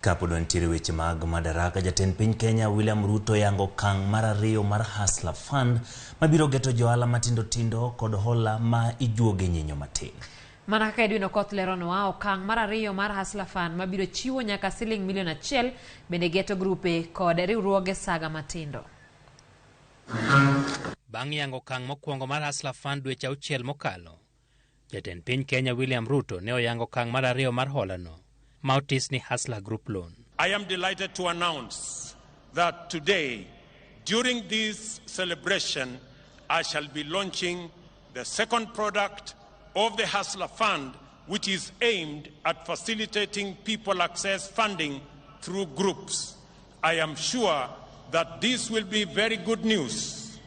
Kapod wantiere weche mag madaraka, jatend piny Kenya William Ruto yango okang' mar ariyo mar Hustler Fund mabiro geto johala matindo tindo kod hola ma ijuoge nyinyo matin. Mana kaka Edwin Okoth leronwa, okang' mar ariyo mar Hustler Fund mabiro chiwo nyaka siling milion 1 bende geto grupe kod riwruoge saga matindo. Bang' yango okang' mokwongo mar Hustler Fund dweche 6 mokalo, jatend piny Kenya William Ruto ne oyango okang' mar ariyo mar holano ma otis ni Hustler Group Loan. I am delighted to announce that today, during this celebration, I shall be launching the second product of the Hustler Fund, which is aimed at facilitating people access funding through groups. I am sure that this will be very good news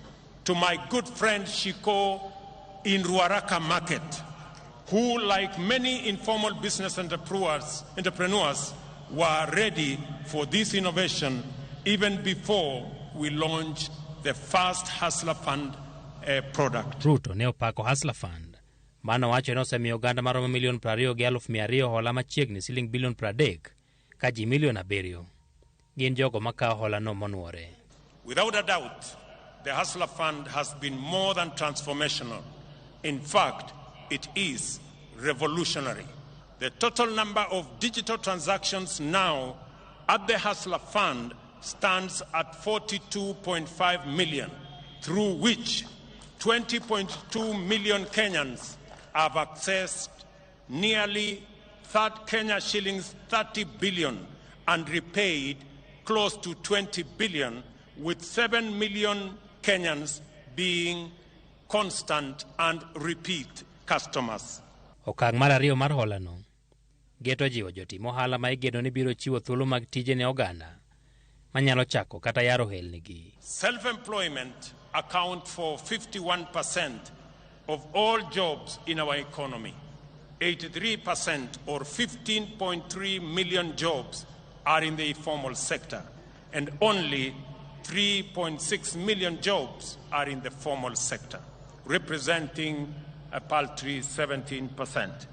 to my good friend Shiko in Ruaraka Market, who, like many informal business entrepreneurs, were ready for this innovation even before we launched the first Hustler Fund product. Ruto ne opako Hustler Fund mano wacho ni osemiyo oganda maromo milion 20,200,000 hola machiegni siling bilion 30 ka ji milion 7 gin jogo makawo holano monuore. Without a doubt, the Hustler Fund has been more than transformational. In fact, it is revolutionary. The total number of digital transactions now at the Hustler Fund stands at 42.5 million, through which 20.2 million Kenyans have accessed nearly third Kenya shillings 30 billion and repaid close to 20 billion, with 7 million Kenyans being constant and repeat customers. Okang' mar ariyo mar holano geto jiwo jotim ohala ma igeno ni biro chiwo thuolo mag tije ne oganda manyalo chako kata yaro ohelnigi. Self-employment account for 51% of all jobs in our economy. 83% or 15.3 million jobs are in the informal sector, and only 3.6 million jobs are in the formal sector, representing a paltry 17%.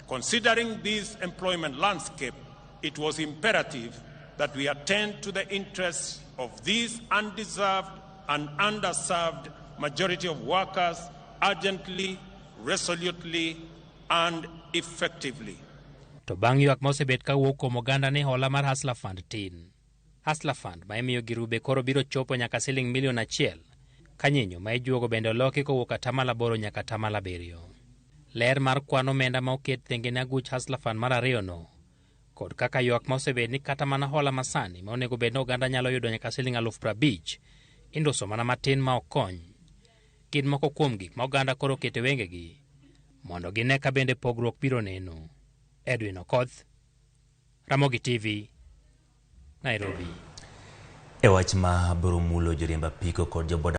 Considering this employment landscape, it was imperative that we attend to the interests of these undeserved and underserved majority of workers urgently, resolutely, and effectively. To bang' ywak ma osebet kawuok kuom oganda ni hola mar Hustler Fund tin. Hustler Fund ma imiyo girube koro biro chopo nyaka siling milion 1 ka nyinyo ma ijuogo bende oloki kowuok 8% nyaka 7%. Ler mar kwan omenda ma oket thenge ne aguch Hustler Fund mar ariyo no kod kaka ywak ma osebet ni kata mana hola masani ma onego bed ni oganda nyalo yudo nyaka siling 50,000 induso mana matin ma ok kony. Gin moko kuom gik ma oganda koro oketo e wengegi mondo gine ka bende pogruok biro neno. Edwin Okoth, Ramogi TV, Nairobi. E wach ma biro mulo joriemb apiko kod joboda.